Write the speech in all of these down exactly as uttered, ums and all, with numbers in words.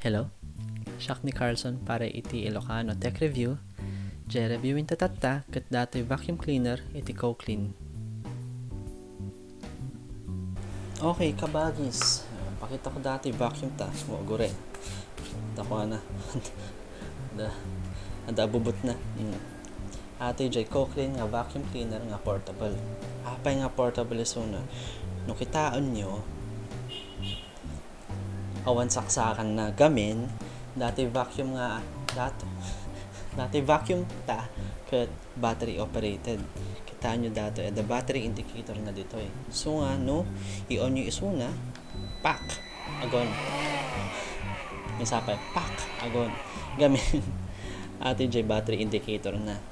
Hello? Siak ni Carlson para iti Ilocano Tech Review. Jay reviewin ta tatta ket datoy vacuum cleaner iti CoClean. Okay, kabagis. Pakita ko datoy vacuum ta. Wa, gure. Takwana. Adda, adda abubot na. Hmm. Atoy jay CoClean nga vacuum cleaner nga portable. Apay nga portable isuna? No kitaenyo, awan saksakanna gamin, datoy vacuum nga, dat-, datoy vacuum ta, ket battery operated. Kitaenyo datoy, adda battery indicator na ditoy. So nga, no, i-onyo isuna, pak! Agon. May sapay, pak! Agon. Gamin. Atoy jay battery indicator na.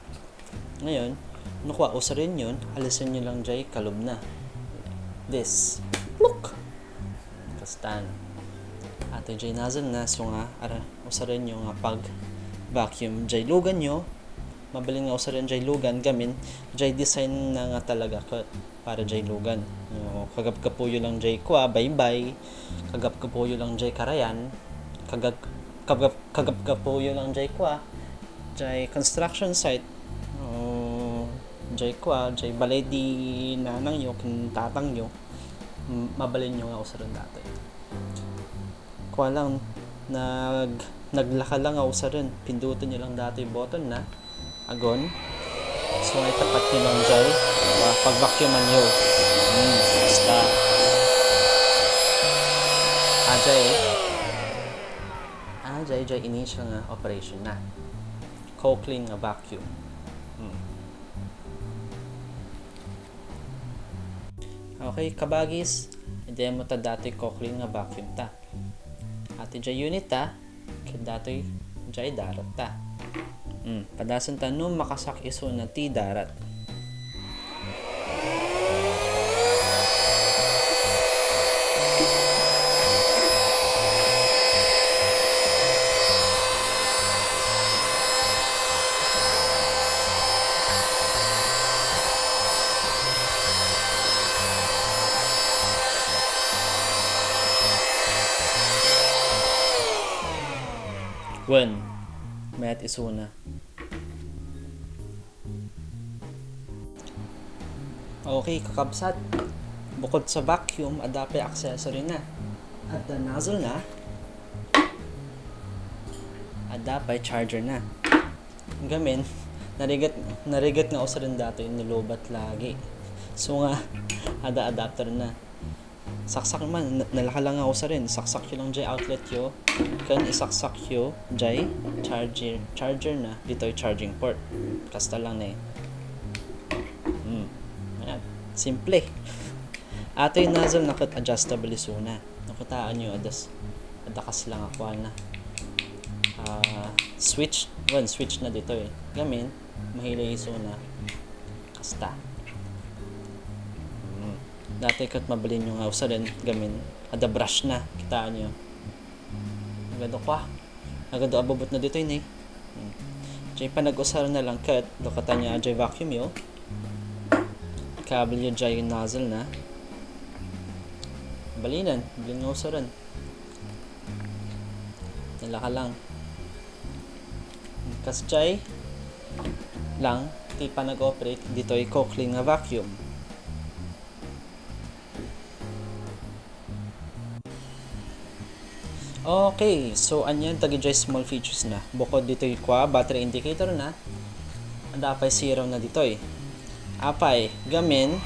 Ngayon, no kua, usarenyon, alisenyo lang jay kalubna. This. Pluk! Kastan. Atoy jay nozzle na, so nga, ara, usarenyo nga pag-vacuum jay luganyo. Mabalin nga usaren jay lugan, gamin, jay design na nga talaga ket para jay lugan. No, kagapgapuyo lang jay kua, baybay. Kagapgapuyo lang jay karayan. Kagap-, kagap-, kagapgapuyo lang jay kua, jay construction site. O, jay kua, jay balay di nanangyo ken tatangyo. M-, mabalinyo nga usaren datoy. Kua lang, nag-, naglaka lang nga usaren. Pindutenyo lang datoy button na. Agon. So, nga itapatyo lang jay, ah, pag-vacuumanyo. Hmm, basta. Ajay. Ajay, jay initial nga operation na. CoClean nga vacuum. Hmm. Okay, kabagis, i-demo ta datoy CoClean nga vacuum ta. Atoy jay unit ta, ket datoy jay darat ta. Hmm, padasen ta no makasak isuna ti darat. Wen, mayat isuna. Okay, kakabsat. Bukod sa vacuum, adda pay accessory na. Adda nozzle na. Adda pay charger na. Gamin, narigat, narigat nga usaren datoy no lowbat lagi. So nga, adda adapter na. Saksak man, na-, nalaka lang nga usaren. Saksakyo lang jay outletyo. Ken isaksakyo jay charger, charger na ditoy charging port. Kasta lang ne. Hmm. Ayan. Simple. Atoy nozzle na ket adjustable isuna. Nakitaanyo, adda s-, adda kasla nga kuana. Ah, switch. Wen, switch na ditoy. Gamin, mahili isuna. Kasta. Hmm. Datoy ket mabalinyo nga usaren gamin. Adda brush na, kitaanyo. Nagadu kua. Nagadu abubot na ditoy ni. Hmm. Jay panag-usar na lang ket, lukatan niya jay vacuumyo. Kabilyo jay nozzle na. Balinen, balin nga usaren. Nalaka lang. Kasjay lang ti panag-operate ditoy CoClean nga vacuum. Okay, so ania dagiti small features na? Bukod ditoy kua, battery indicator na, adda pay zero na ditoy. Apay, gamin,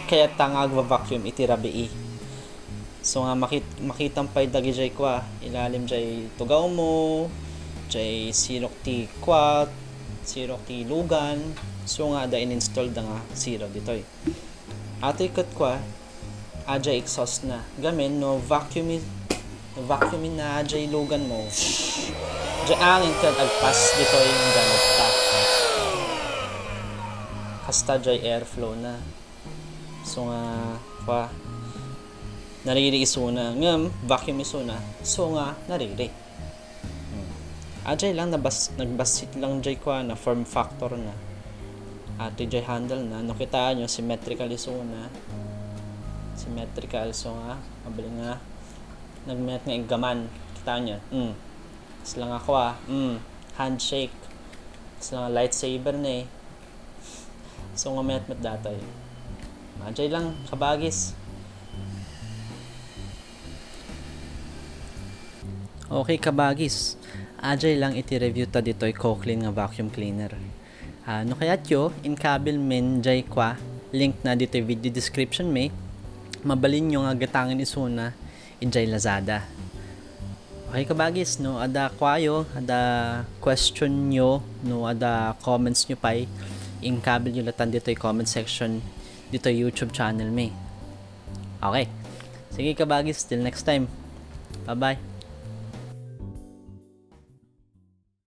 kayat ta nga agva-vacuum iti rabii. So nga makit-, makitam pay dagijay kua, ilalim jay tugawmo, jay sirok ti kua, sirok ti lugan. So nga adda in-install da nga zero ditoy. Atoy ket kua, adjay exhaust na. Gamin no vacuum, vacuum na adjay lugan mo. Jay angin ket agpas ditoy nga ganad ta. Kasta jay airflow na. So nga, kua, nariri isuna. Ngem, vacuum isuna. So nga, nariri. Hmm. Ajay lang, nabas-, nagbassit lang jay kua na form factor na. Atoy jay handle na. No kitaenyo, symmetrical isuna. Symmetrical, so nga, mabalin nga, Nagmayat nga iggaman. Kita niyo? Mm. Sila nga kua. Mm. Handshake. Sila nga lightsaber ne. So, nga mayat met datoy. Ajay lang, kabagis. Okay, kabagis. Ajay lang iti review ta ditoy Coclean nga vacuum cleaner. Ah, no kayatyo, inkabil men jay kua, link na ditoy video description mi. Mabalinyo nga gatangen isuna idiay Lazada. Okay, kabagis, no adda kuayo, adda question nyo, no adda comments nyo pay, inkabil yo latan ditoy comment section ditoy YouTube channel mi. Okay. Sige, kabagis, till next time. Bye-bye.